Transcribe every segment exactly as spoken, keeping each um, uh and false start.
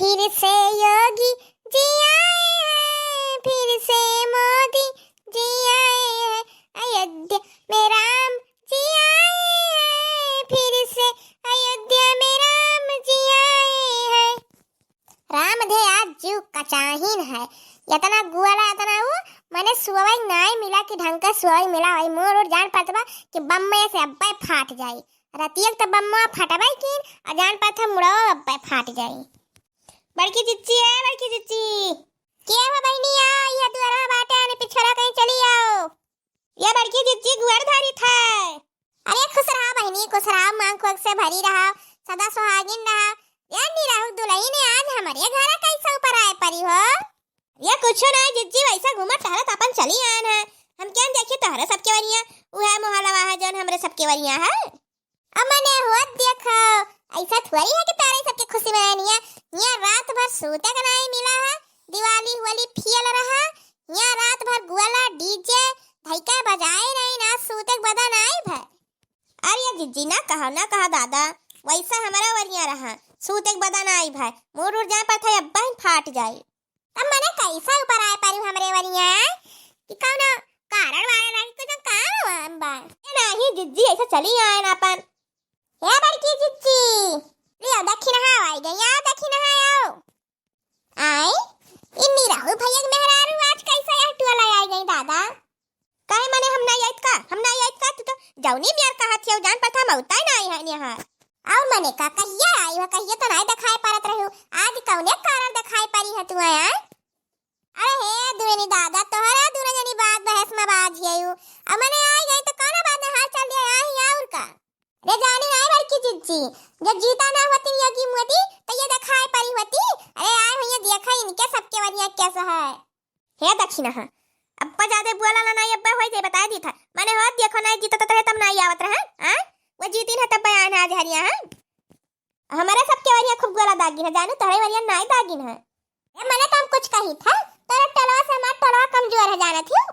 फिर से योगी जी आए हैं, फिर से मोदी जी आए हैं, अयोध्या में राम जी आए हैं, फिर से अयोध्या में राम जी आए हैं। राम धे आज जीव कचाहिन है, इतना गुआला, इतना ऊ, मने सुअवई नाई मिला कि ढंग के सुअवई मिला, वही मोर और जान पड़त बा कि बम्मे से अब्बे फाट जाई। रतिया के त बम्मा फटबई कीन, और जान पड़त है मुड़वा अब्बे फाट जाई। बड़की जिज्जी, ए बड़की जिज्जी। के हो बहिनी, आ, ये दुआरा बाटे, आने पिछड़ा कहीं चली आओ। ये बड़की जिज्जी गुआर धारी था। अरे खुश रहा बहिनी, खुश रहा, मांग खोग से भरी रहा, सदा सुहागिन रहा। ये निरहु दुलही ने आज हमरे घर कैसे ऊपर आए परी हो? ये कुछो ना जिज्जी, वैसे घूमत टहरत अपन चली आन है। हम क्या देखी तोहरे सबके वरिया, उहे मोहलवा है जौन हमरे सबके वरिया है। अब मने होत देखो, ऐसा थोड़ी है कि तारे सबके खुशी मनानी है। यहाँ रात भर सूते का नाई मिला है, दिवाली होली फियल रहा। यहाँ रात भर गुआला डीजे धैका बजाए रही ना, सूते के बदन आई भर। अरे ये जिज्जी ना कहा, ना कहा दादा, वैसा हमारा वरिया रहा, सूते के बदन आई भर, मोर उड़ जाए पर था अब्बा ही फाट जाए। तब मने कैसा ऊपर आए पारी हमरे वरिया कि कौनो कारण वाले लागे, कुछ काम वाम बा। ए नाही जिज्जी, ऐसे चली आए ना अपन। हे बड़की जिज्जी, लियो दक्षिणा आई गई, आओ दक्षिणा आओ। आए, इन्नी राहु भैया के मेहरारू आज कैसे यह टोला आई गई दादा? काहे मने हम ना आइत का? हम ना आइत का? तू तो जौनी मियार कहा थी, जान पड़ता मौता ही ना आई है यहाँ। और मने का कहिया आई हो, कहिया तो नहीं दिखाई पड़त रही हो, आज कौने कारण दिखाई पड़ी है तू आया? अरे हे दुरनी दादा, तोहरा दुनो जनी बात बहस में बाज गई हो। अब मने आई गई तो कौन बात है, हाल चाल दिया आई और का? रे जानी नहीं बड़की जिज्जी, जब जीता ना होती योगी मोदी तो ये दिखाई पड़ी होती। अरे आए हुई देखा इनके सबके वरिया कैसा है। हे दक्षिणा, हाँ। अब्बा ज्यादा बोला ना, नहीं अब्बा होई जाए, बताए दी था। मने हो देखो नहीं जीता तो तब ना आवत रहे, हाँ? वो जीती ना तब आए ना आज हरिया, हाँ? हमारे सबके वरिया खूब गोला दागिन है, जानू तोहरे वरिया नाई दागिन है। ए, मने तो हम कुछ कही था, तोरा टोलवा से हमार टोलवा कमजोर है, जानत हियो?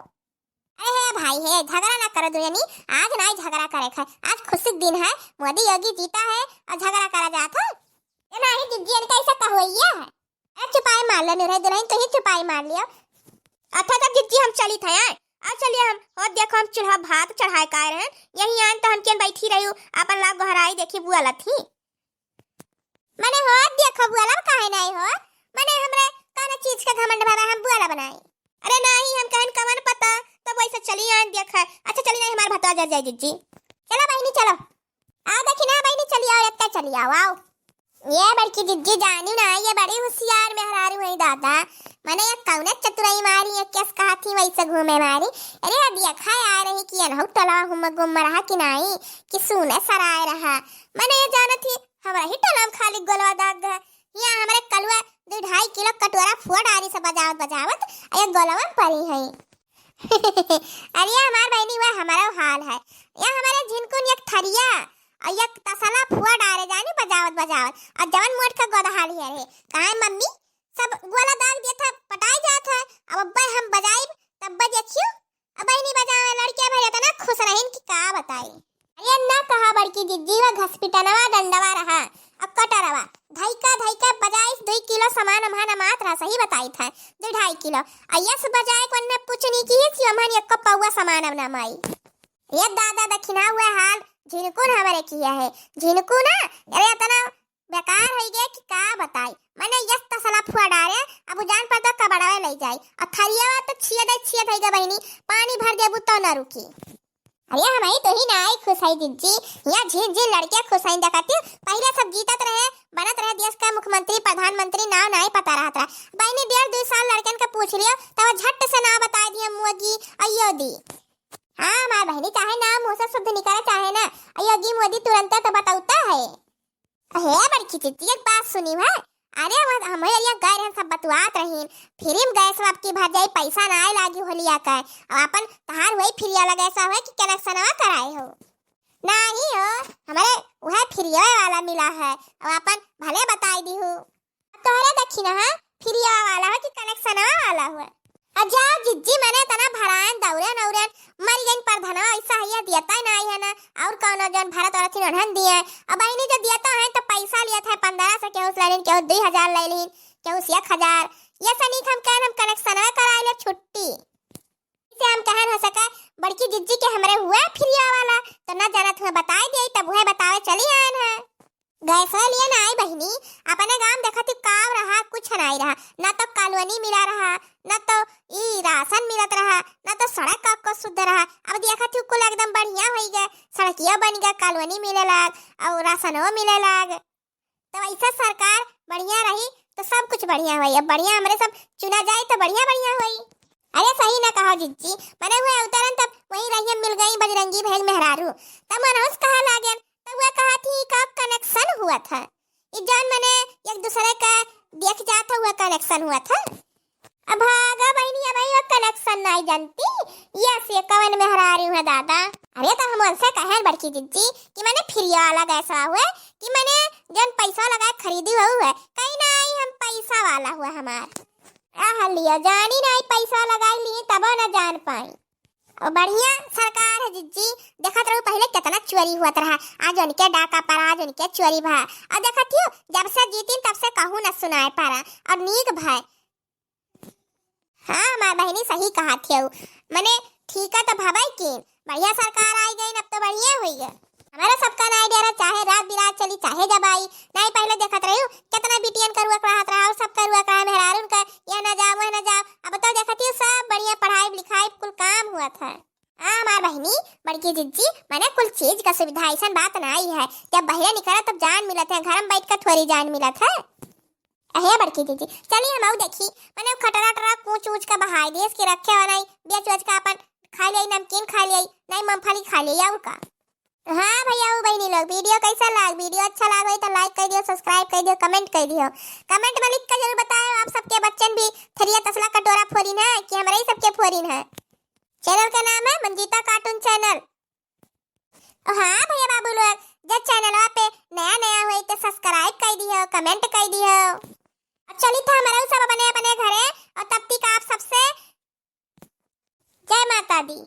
अरे हे भाई हे, झगड़ा ना करो दुनिया नी, आज नाई झगड़ा करे खाए, आज खुशी के दिन है, मोदी योगी जीता है और झगड़ा करा जात है। ए नाही जिज्जी, इनका ऐसा कहोइया है। अरे चुपाई मार लो, निरहु दुलही तो ही चुपाई मार लियो। अच्छा तब जिज्जी हम चली थे, आए? आ चलिए हम, और देखो हम चूल्हा भात चढ़ाए का आए रहे, यही आन तो हम केन बैठी रही हूँ, अपन लाग गोहराई देखी बुआ लथी। मने हो देखो बुआ लब काहे नहीं हो, मने हमरे कौन चीज के घमंड भरा हम बुआ लब बनाई। अरे नहीं हम कहन कवन पता, तब वैसे चली आन देखा। अच्छा चली नहीं हमार भतवा जर जाए जिज्जी। चलो बहिनी चलो। आ देखी ना बहिनी, चली आओ, एत्ते चली आओ, आओ। ये बड़की जिज्जी जानी ना, ये बड़ी होशियार मेहरारू है दादा। मने ये कौने चतुराई मारी, ये केस कहा थी वैसे घूमे मारी। अरे अब ये खाए आ रही कि अनहु टोला हुम गुम रहा कि नाई, कि सूने सराय रहा। मने ये जानत ही, हमरा ही टोला में खाली गोलवा दाग है। यहाँ हमरे कलुआ दो ढाई किलो कटोरा फुआ डारी से बजावत बजावत, आ ये गोलवा में पड़ी है। अरे हमार बहिनी, वह हमारो हाल है। या हमारे झिनकुन एक थरिया और एक तसला फुआ डारे जानी बजावत बजावत, और जवन मोट का गोदहाली है रे, कहाँ है मम्मी? सब गोला दाग दिया था, पटाई जात है। अब अब्बे हम बजाइब, तब बजे क्यों? अब बहिनी बजावे लड़के भर इतना खुश रहिन कि का बताई। अरे ना कहा बड़की जिज्जी, वह घसपिटनवा डंडवा रहा, अब कटरवा धइका धइका बजाइस, दुई किलो सामान हमार अमात रहा, सही बताई था, दुई ढाई किलो। आ यस बजाए को अन्ने पूछनी की, कि हमार एको पौवा सामान अब ना माई। ये दादा दखिना हुआ हाल झिनकू ना हमारे किया है, झिनकू ना, अरे इतना बेकार हो गया कि का बताई। मैंने यस तसला फुआ डारे, अब उ जान पड़ता कबड़ावे ले जाई, आ थरियावा तो छिया दे, छिया दे गे बहिनी, पानी भर देबू तो ना रुकी। अरे हमारी तो ही ना आई खुश है जिज्जी, यहाँ झिन झिन लड़के खुश हैं देखती। पहले सब जीतत रहे, बनत रहे देश का मुख्यमंत्री, प्रधानमंत्री, नाव नाई पता रहत रहा। बहिनी डेढ़ दो साल लड़कन का पूछ लियो, तब झट से नाव बता दिया मोदी और योदी। हाँ हमार बहिनी, चाहे नाम मुँह से शुद्ध निकले चाहे ना, और योगी मोदी तुरंत तो बतौता है। अहे बड़की जिज्जी, एक बात सुनी है। अरे वो हमारे एरिया गए रहन, सब बतुआत रहीन, फ्री में गैस अब की भर जाई, पैसा ना आए लागी होलिया का। अब अपन तहार हुई फ्री वाला गैस हुए कि कनेक्शनवा कराए हो? नहीं हो, हमारे वह फ्री वाला मिला है, अब अपन भले बताई दी हो। तोहरे दखिना है फ्री वाला हो कि कनेक्शनवा वाला हो? अब जाओ जिज्जी, मने तना भरायन दौड़न औरन, मरि गइन परधनवा, ऐसा है, यह दियता ही नाहीं है ना, और कौनो जौन भरत औरत ही ओन्हन दिए। अब बहिनी जो दियता है तो पैसा लियत है पन्द्रह सौ, केहू से ले लिहिन, केहू दुई हजार ले लिहिन, केहू से एक हजार। ये से नीक हम कहन हम कनेक्शनवे कराइ लेब छुट्टी। इसे हम कहन हो सके बड़की जिज्जी के हमरे हुए फ्रिया वाला, तो ना जानत हुए बताइ दिए, तब उहे बतावे चली आयन है। गैसवा लिए नाहीं बहिनी, अपने गाँव देखत ही काव रहा, कुछ नाहीं रहा, ना तो कॉलोनी मिला रहा, ना तो ई राशन मिलत रहा, ना तो सड़क का को शुद्ध रहा। अब देखत ही कुल एकदम बढ़िया होइ गए, सड़कियो बनि गए, कॉलोनी मिले लाग और राशनो मिले लाग। तो ऐसा सरकार बढ़िया रही तो सब कुछ बढ़िया होई। अब बढ़िया हमरे सब चुना जाए तो बढ़िया बढ़िया होई। अरे सही ना कहो जिज्जी, मने हुए उतरन तब वहीं रहिया मिल गई बजरंगी भैया मेहरारू, तब मनहूस कहा लागेन। तो हुए कहा थी का कनेक्शन हुआ था, ई जौन मने एक दूसरे का देख जात हुआ कनेक्शन हुआ था। अब भागा बहिनी, अब यो कनेक्शन नाहीं जानती, ये से कवन मेहरारू है दादा। अरे तो हम उनसे कहेन बड़की जिज्जी कि मने फ्रिया वाला गैसवा हुए कि मने जौन पैसा लगाए खरीदी हुए, कहीं नाहीं हम पैसा वाला हुए हमार। आह लिया जानी नाहीं पैसा लगाई ली तबो न जान पाई। और बढ़िया सरकार है जिज्जी, देखत रहू पहिले कितना चोरी हुआ रहा, आज उनके डाका पर, आज उनके चोरी भा। और देखत हियो जब से जीतिन तब से कहूँ न सुनाए पारा और नीक भाई। हाँ, हमार बहिनी सही कहा थे, मने ठीक है तो भवाई की बढ़िया सरकार आई गई, अब तो बढ़िया हुई है। हमारा सबका ना आइडिया रहा, चाहे रात बिरात चली, चाहे जब आई, नाहीं पहिले देखत रही कितना बिटियन करुआ रहत रहा और सब करुआ रहा, मेहरारून का यह ना जाओ, वह ना जाओ। अब तो देखत ही सब बढ़िया पढ़ाई लिखाई कुल काम हुआ था। हाँ, हमार बहिनी, बड़की जिज्जी, मने कुल चीज का सुविधा, ऐसन बात नाहीं है। जब बहरे निकला तब जान मिलत है, घर में बैठ कर थोड़ी जान मिलत है। अहे बड़की जिज्जी, चली हम आऊ देखी, मने खटरा टरा कूच ऊच का बहाई दिए, इसके रखे हो नाहीं, बेच वेच का अपन खा लिया, नमकीन खा लिया, नाहीं मूंगफली खा लिया, और का। हाँ भैया, वो बहिनी लोग, वीडियो कैसा लाग? वीडियो अच्छा लाग होई तो लाइक कर दियो, सब्सक्राइब कर दियो, कमेंट कर दियो। कमेंट में लिख कर जरूर बताओ, आप सबके बच्चन भी थरिया तसला कटोरा फोरिन है कि हमरे ही सबके फोरिन है। चैनल का नाम है मंजीता कार्टून चैनल। और हाँ भैया बाबू लोग, जब चैनलवा पे नया नया होई तो सब्सक्राइब कर दियो, कमेंट कर दियो। अब चली था हमारे सब अपने अपने घरे, और तब तक आप सबसे जय माता दी।